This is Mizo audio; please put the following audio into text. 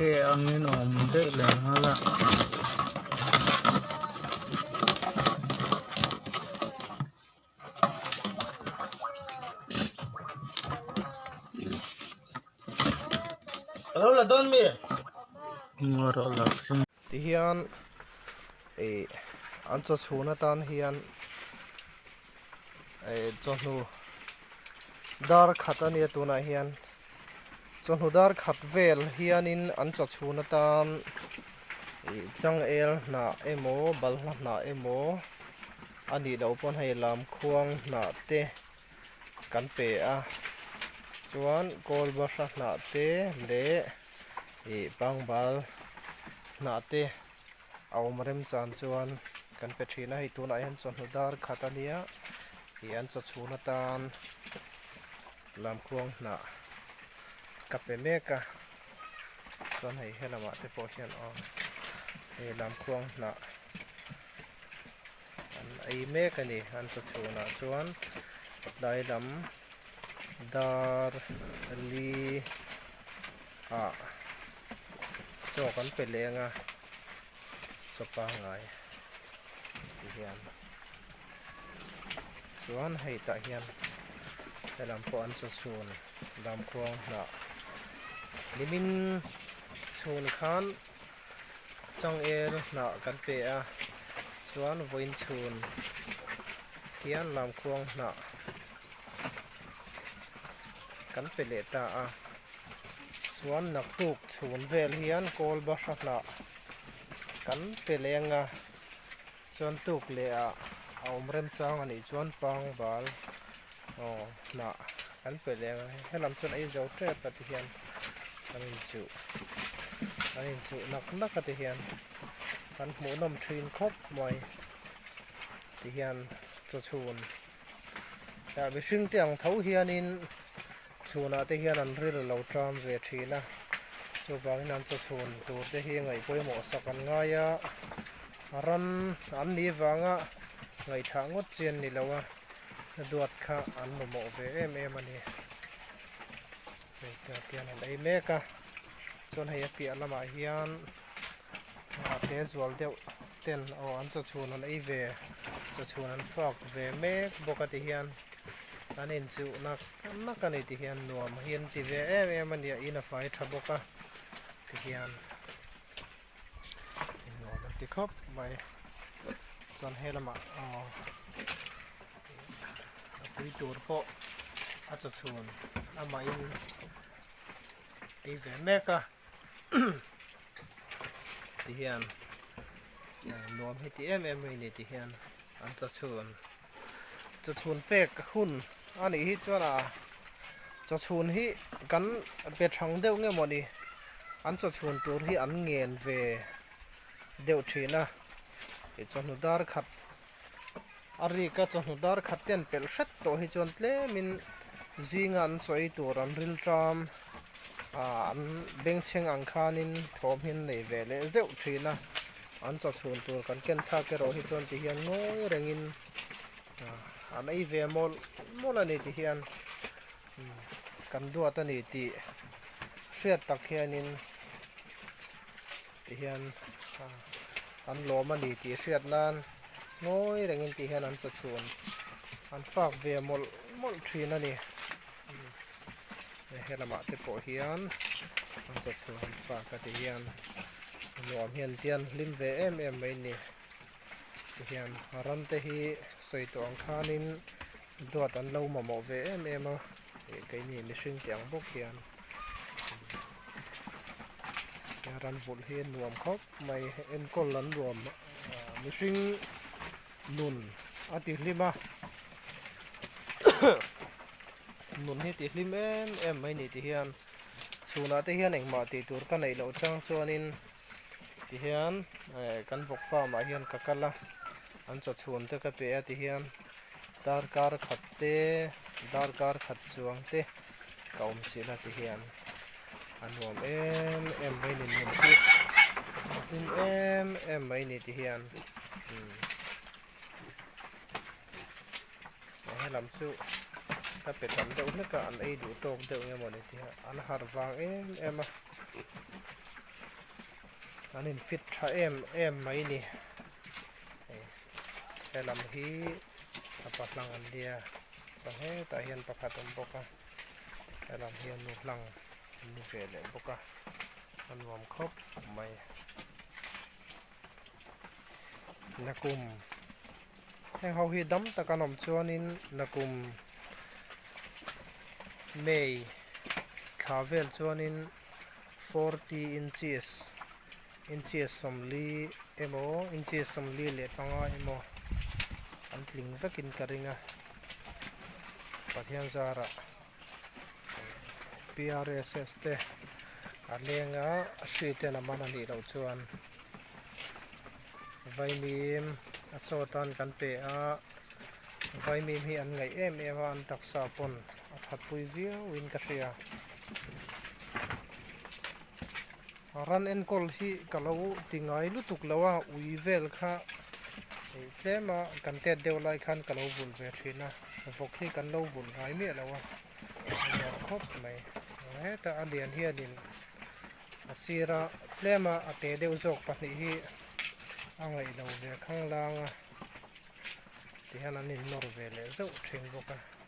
Cafe angin a awm daih leh nghal a. Tihian ih an chaw chhun atan hian ih chawhnu dar khat a nia tunah hian chawhnu dar khat vel hianin an chaw chhun atan ih changel hnah emaw balhla hnah emaw a nih loh pawn hei lamkhuang hnah te kan pe a chuan kawl bahra hnah te leh ih pangbal hnah te a awm rem chan chuan kan pe thin a hei tunah hian chawhnu dar khat a nia ih an chaw chhun atan lamkhuang hnah ka pe mek a chuan hei helamah te pawh hian aw hei lamkhuang hnah. An ei mek a ni an chaw chhunah chuan tlai lam dar li ah chaw kan pe leng a chaw pangngai ti hian chuan hei tah hian helam pawh an chaw chhun lamkhuang hnah nimin chhun khan. Changel hnah kan pe a chuan vawiin chhun hian lamkhuang hnah kan pe leh ta a chuan naktuk chhun vel hian kawl bahra hnah kan pe leng a chuan tuk leh ah a awm remchang a nih chuan pangbal aw hnah kan pe leng a helam chuan ei zo tep a ti hian an inchuh an inchuh nak nak a ti hian kan hmuh nawm thin khawp mai ti hian chaw chhun ah mihring te ang tho hianin chhunah te hian an ril alo ṭam ve thin a chuvangin an chaw chhun tur te hi ngaih pawimawh sak an ngai a ran an nih vanga ngaihthah ngawt chi an ni lo a duat kha an mamawh ve em em a ni hei te hian an ei mek a chuan hei a piah lamah hian a te zual deuh ten aw an chaw chhun an ei ve chaw chhun an fak ve mek bawk a ti hian an inchuh nak nak a ni ti hian nuam hi an ti ve em em a ni a in a fai tha bawk a ti hian nuam an ti khawp mai chuan he lamah aw a tui tur pawh a chaw chhun amahin ei ve mek a ti hian nuam hi ti em em mai a ni ti hian an chaw chhun. Chawchhun pek hun a nih hi chuan a chawchhun hi kan pe thang deuh nge mawni an chawchhun tur hi an ngen ve deuh thin a ih chawhnu dar khat a rik a chawhnu dar khat te an pelh hret tawh hi chuan tlemin zinga an chaw ei tur an ril ṭam ah an bengchheng ang khanin thawm hi an nei ve leh zeuh thin a. An chaw chhun tur kan ken thlak erawh hi chuan ti hian ngawi rengin an ei ve mawlh mawlh a ni ti hian kan duat a ni tih hriat tak hianin ti hian an lawm a ni tih hriat nan ngawi rengin ti hian an chaw chhun an fak ve mawlh mawlh thin a ni helamah te pawh hian an chaw chhun an fak a ti hian. Nuam hian tian hlim ve em em mai ni tihian ram te hi sawi tawh ang khanin duat an lo mamawh ve em em a ih keini mihring tih ang bawk hian ran vulh hi a nuam khawp mai enkawl an nuam mihring nun a ti hlim a nun hi ti hlim em em mai ni tihian. Chhunah te hian engmah tih tur ka neih loh chang chuanin tihian eh kan vawk farm ah hian ka kal a an chaw chhun te ka pe a tihian darkar khat te darkar khat chuang te ka awm chilh a tihian a nuam em em mai ni nun hi a hlim em em mai ni tihian umm helam chu ka pe tam deuh hlek a an ei duh tawk deuh nge mawni tih a an harh vang em em a. An in fit tha em em mai ni. Hei helam hi a pa hlang an nia chuan hetah hian pakhat a awm bawk a helam hi a nu hlang an ni ve leh bawk a a nuam khawp mai. Nakum heng ho hi dam tak an awm chuanin nakum May thla vel chuanin 40 inches inches 40 emaw inches 45 emaw an tling vekin ka ring a Pathian zarah P_R_S_S te a leng a hri ten a man a nih loh chuan vaimim a chaw tan kan pe a vaimim hi an ngaih em em a an taksa pawn a that pui viau in ka hria ran enkawl hi ka lo ti ngai lutuk lo a ui vel kha ih tlem a kan tet deuh lai khan ka lo vulh ve thin a vawk hi kan lo vulh ngai miah lo a a nuam khawp mai hetah a lian hianin a sira tlem a a te deuh zawk pahnih hi a ngaih lo ve khanglang a tihian an innawr ve leh zauh thin bawk a.